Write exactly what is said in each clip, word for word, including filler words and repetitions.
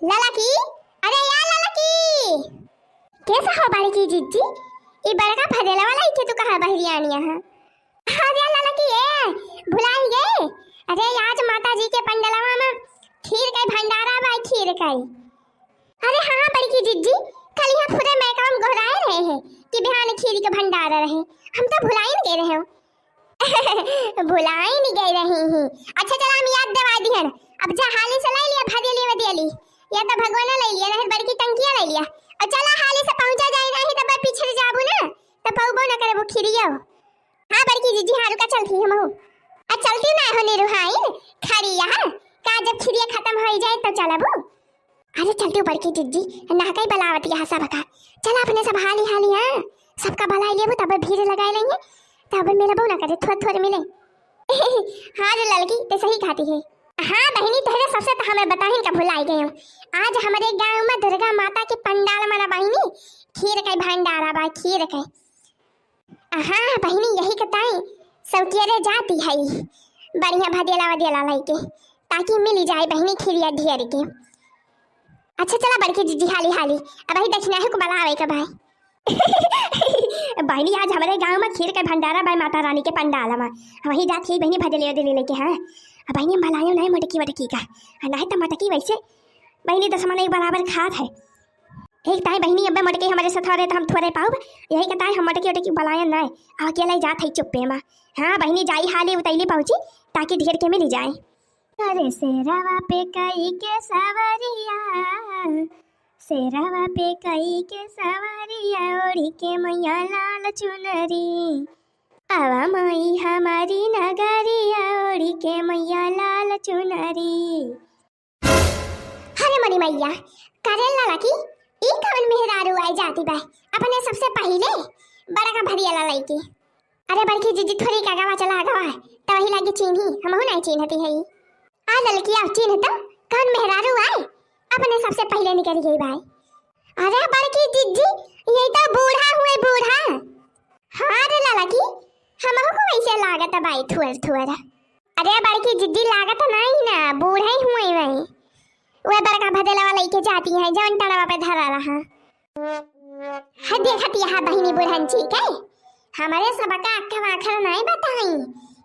ललकी, अरे या ललकी। कैसा हो बड़की जिज्जी? ई बड़का भदेलवा लइके तू कहाँ बहरी आनी है? अरे ललकी, ए, भुलाई गए? अरे आज माता जी के पंडलवा में खीर के भंडारा बा, खीर के। अरे हाँ, हाँ, बड़की जिज्जी, कल यहाँ पूरे मैकवा में गोहराए रहे हैं कि बिहान खीर के भंडारा रहे। हम तो भुलाई न गए रहे हो। भुलाई नहीं गए रही ही। अच्छा चला, हम याद दिवा दिहन। अब जा हाली से लाई लिया, भदियली वदियली। या तो भगवाना लाई लिया, नहीं बड़की टंकिया लाई लिया। और चला हाली से पहुँचा जाए, नहीं तब पिछड़ जाबू ना, तब पौबो ना करबू खीरियो। हाँ बड़की जिज्जी, हाँ रुका, चलती हमहू। आ चलती ना हो निरुहाइन, खड़ी यहाँ का, जब खीरिया खत्म हो जाए तो चलबू। अरे चलती बड़की जिज्जी, नहकई बलावत यहाँ सबका। चला अपने सब हाली हाली, हाँ सबका बलाई लेबू, तब भीड़ लगाए लेंगे, तब मिलबो ना करे, थोड़ थोड़ मिले। हाँ रे ललकी, ते सही कहती है। हाँ बहिनी, तोहरे सबसे तो हमें बताहिन का भुलाई गए हो। आज हमारे गाँव में दुर्गा माता के पंडाल मना बहिनी, खीर के भंडारा बा, खीर के। हाँ बहिनी, यही के ताई सौतियरे जाती है बढ़िया भदेला वदेला लइके, ताकि मिली जाए बहिनी खीरिया ढेर के। अच्छा चला बड़की जिज्जी, हाली हाली, अब ही दक्षिणा है को बलावे के भाई। बहिनी, आज हमारे गाँव में खीर के भंडारा बा माता रानी के पंडाल में, वही जात ही बहिनी भदेले वदेले लेके। हाँ बहिनी, हम भलायो नहीं मटकी वटकी का, नहीं तो मटकी वैसे बहिनी दस मन एक बराबर खात है। एक ताई बहिनी, अब्बे मोटकी हमरे साथ रहे तो हम थोड़े पाउब। यही के ताई हम मोटकी ओटकी बलायन नाय। आ अकेले जात है चुप्पे मा। हाँ बहिनी, जाई हाली उतैली पहुँची, ताकि ढेर के मिली जाए। अरे शेरवा पे कई के सवरिया, शेरवा पे कई के सवरिया, ओढ़ी के मैया लाल चुनरी। आवा माई हमारी नगरिया, ओढ़ी के मैया लाल चुनरी। अरे मोरी मैया, करे ललकी, ई कवन मेहरारू आई जाती बा, अपने सबसे पहिले बड़का भदियला लइके। अरे बड़की जिज्जी, थोड़ी का गवा चला गवा, त वही लागी चीन्ही, हमहू नहीं चीन्हती है। आ ललकी, आओ चीन्ह तो, कवन मेहरारू आई, अपने सबसे पहिले निकल गई बा। अरे बड़की जिज्जी, ये तो बूढ़ा हुए, बूढ़ा। हाँ रे ललकी, हमहू को वैसे लागत बाई थुअर थुअर। अरे बड़की जिज्जी, लागत नहीं ना, बूढ़े हुए वही। वे बड़का भदेलवा लइके जाती है, जौन टड़वा पे धरा रहा। है देखत यहाँ बहिनी बुढ़न जी के, हमारे सबका अक्खा वाखर नहीं बताई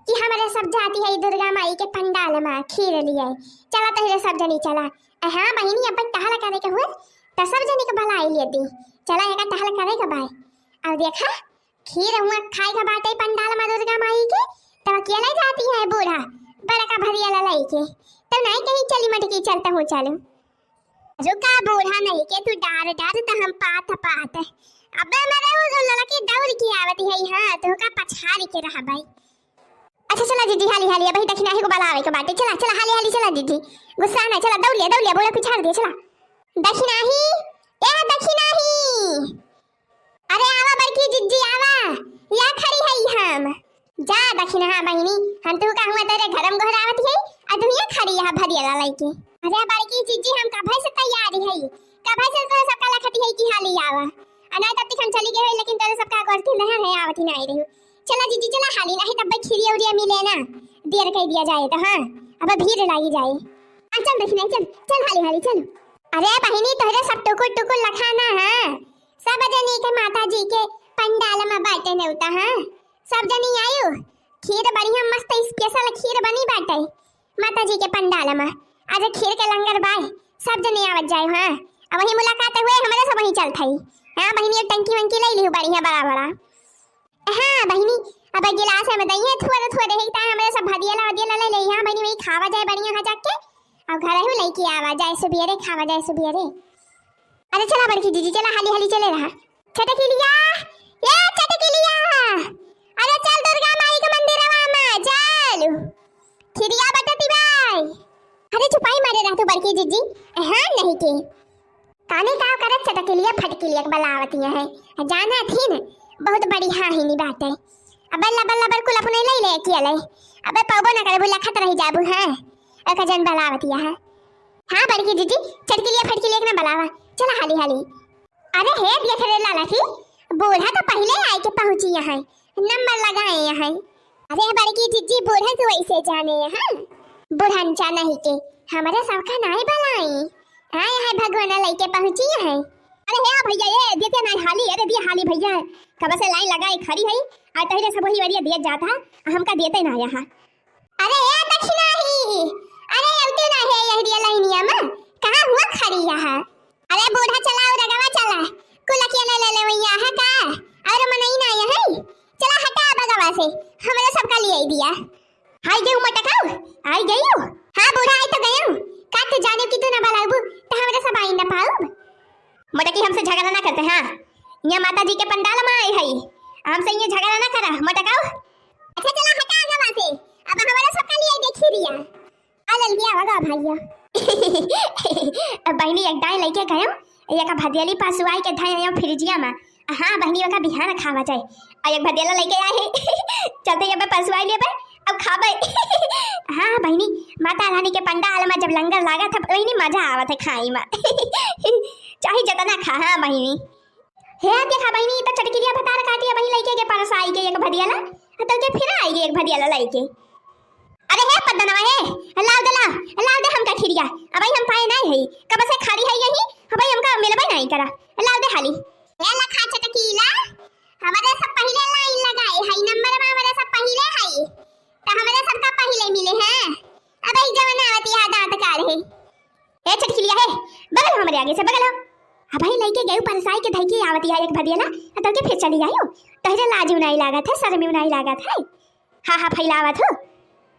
कि हमारे सब जाती है दुर्गा माई के पंडाल में खीर लिए। चला तोहरे सब जनी चला। अ हाँ बहिनी, अपन टहल करे के हुए तो सब जनी के बुलाई लेती। चला एका टहल करे के बाय। अब देखा, खीर हुआ खाए का बाटे पंडाल में दुर्गा माई के, तब अकेले जाती है बूढ़ा बड़का भरिया ललाई के। तब नहीं कहीं चली मटकी, चलता हूँ चलू। रुका बूढ़ा नहीं के तू डार डार त हम पात पात। अबे मेरे वो लड़की दौड़ के आवती है, हाँ तो का पछाड़ के रहा भाई। अच्छा चला दीदी, हाली हाली, अबही दखिनाही को बलावे के बाटे। चला चला, हाली हाली चला दीदी, गुस्सा ना, चला दौड़ लिया, दौड़ लिया, बूढ़ा पिछाड़ दिया, चला। दखिनाही, ए दखिनाही, अरे आवा बड़की जिज्जी आवा, या खड़ी है हम। जा दखिनहा बहिनी, हम तू का हुआ तेरे घरम गोहरावत है, आ तू ये खड़ी है भरिया लइके। अरे बड़की जिज्जी, हम कभे से तैयार है, कभे से तो सबका लखती है कि हाली आवा। आ नहीं तब तक हम चली गए, लेकिन तेरे सबका करती नहीं है, आवती नहीं रही। चला जिज्जी चला हाली, नहीं तब खीरिया उरिया मिले ना, देर कर दिया जाए तो। हाँ, अब भीड़ लागी जाए। आ, चल दखिना, चल चल हाली हाली चल। अरे बहिनी, तोहरे सब टुकुर टुकुर लखाना है, सब जनी के माता जी के पंडाल में बाटे नेवता है, सब जनी आयु। खीर बढ़िया मस्त special खीर बनी बाटे माता जी के पंडाल में। आज खीर के लंगर बाय, सब जनी आवत जाए। हाँ, अब वही मुलाकात हुए, हमारे सब वहीं चलत हई। हाँ बहिनी, एक टंकी वंकी ले ली बढ़िया बड़ा बड़ा। हाँ बहिनी, अब गिलास में दही है थोड़े थोड़े ही, ताए हमारे सब भदियला वदियला ले ले। हाँ बहिनी, वही खावा जाए बढ़िया खा जाके, और घर ही लेके आवा जाए सुबेरे, खावा जाए सुबेरे। अरे चला बड़की दीदी, चला हाली हाली चले रहा। छटकिलिया, ए छटकिलिया, अरे चल दुर्गा माई के मंदिरवा में चल, खिरिया बटती बाई। अरे चुपाई मारे रह तू बड़की जीजी, हाँ नहीं के। काने का करत छटकिलिया फटकिलिया के बलावतिया है, जाना थी न, बहुत बढ़िया ही नहीं बाटे। अबे लबर लबर कुल अपने ले ले किया ले, अबे पौबो न करबू, लखत रह जाबू है, एक जन बलावतिया है। हाँ बड़की जीजी, छटकिलिया फटकिलिया के ना बलावा, चला हाली हाली। अरे हे देख रे लाला की, बूढ़ा तो पहले आए के पहुंची यहाँ, नंबर लगाए यहाँ। अरे बड़की जीजी, बूढ़ा तो ऐसे जाने यहाँ, बूढ़ा अनचा नहीं के, हमारे सबका नाई बलाई, आए हैं भगवाना लइके पहुँची है। अरे हे भैया, ये देते ना हाली, अरे दिया हाली भैया, कब से लाइन लगाए खड़ी है, आ तहरे सब वही वरिया दिया जाता, आ हमका देते ना आया है। अरे ए दक्षिणा ही, अरे अउते ना है यह दिया लाइनिया में, कहाँ हुआ खड़ी यहाँ? अरे बूढ़ा चला और रगवा चला, कुलकिया ले ले ले वैया है का? अरे मनई ना आया है, चला हटा बगवा से, हमरे सबका लिए दिया। आई गई मटकाऊ, आई गई हो। हाँ बूढ़ा, आई तो गई हूँ। का तू जाने कि तू ना बलाबू, तो हमरे सब आई ना पाऊब। मोटकी हमसे झगड़ा ना करते, हाँ। यहाँ माता जी के पंडाल में आई है, हमसे ये झगड़ा ना करा, मोटकाऊ। अच्छा चला हटा आगे वहाँ से, अब हमारा सबका लिए देखी रिया। आ ललकिया आवा गा भैया। अब बहिनी एक डाई लइके गयो, एक भदेली पसुआई के धाई आयो फ्रिजिया में। हाँ बहिनी, ओका बिहान खावा जाए। और एक भदेला लइके आए है। चलते अब पसुआई लेबे, अब खाबे। हाँ बहिनी, माता रानी के पंडाल में जब लंगर लागा था बहिनी, मजा आवत है खाई में। चाहे जितना खा, हाँ बहिनी। हे देखा बहिनी, ई त चटकिलिया भतार काटी, अबही लइके गे परस आई के एक भदियाला, आ तोके फिर आई गे एक भदियाला लइके। अरे हे पद्दनवा हे, लाव दे, लाव, लाव दे हमका खिरिया, अबही हम पाए नाई हई, कब से खड़ी हई यही, अबही हमका मिलबे नाई करा, लाव दे हाली। हे लखा चटकीला, हमरे सब पहिले लाइन लगाए हई, नंबर में हमरे सब पहिले हई, त हमरे सबका पहिले मिले हैं, अबही जवन आवत यहाँ दांत काढ़े। ए चटकिलिया हे, बगल हो हमरे आगे से, बगल हो। अबही लइके गयू परसाई के धइके आवत या एक भदियाला, आ तोके फिर चली आयू। तोहरे लाज उनाई लागत है, शर्म उनाई लागत है। हा हा फैलावत हो।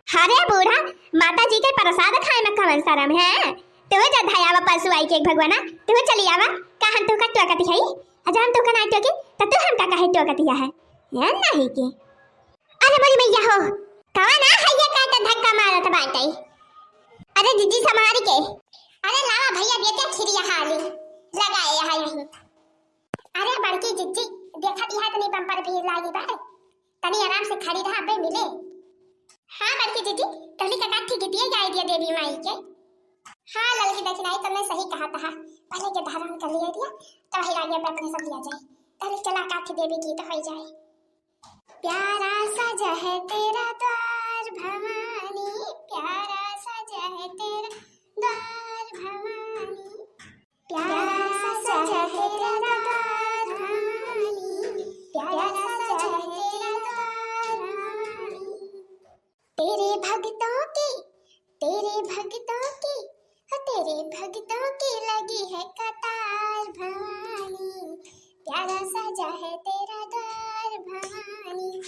अरे बूढ़ा, माता जी के प्रसाद खाए में कवन शर्म है? तू जा धयावा पसुआई के एक भगवाना, तू चली आवा, का हम तोका टोकत हई? अजा हम तोका ना टोकी, त तू हमका काहे टोकत या है? या नहीं के। अरे मोरी मैया हो, कवन आ हैया काटा धक्का मारत बाटे? अरे जिज्जी संभारी के। अरे लावा भैया बेटे खिरिया हाली लगाए यहाँ यहीं। अरे बड़की जिज्जी, देखत यहाँ तनी बम्पर भीड़ लागी बाटे, तनी आराम से खड़ी रहा, अबे मिले। हाँ बड़की जिज्जी, तहली का काठी के दिए जाए दिया देवी माई के। हाँ ललकी दक्षिणाई, तमने सही कहा था, पहले के धारण कर लिया दिया, तब ही आगे अपने सब लिया जाए। तहली चला काठी देवी की तो हो ही जाए। प्यारा सजा है तेरा द्वार भवानी, प्यारा सजा है तेरा द्वार भवानी, प्यारा सजा है तेरा द्वार भवानी, प्यारा सजा है तेरा द्वार भवानी। तेरे भक्तों की, तेरे भक्तों की, हो तेरे भक्तों की लगी है कतार भवानी, प्यारा सजा है तेरा द्वार भवानी।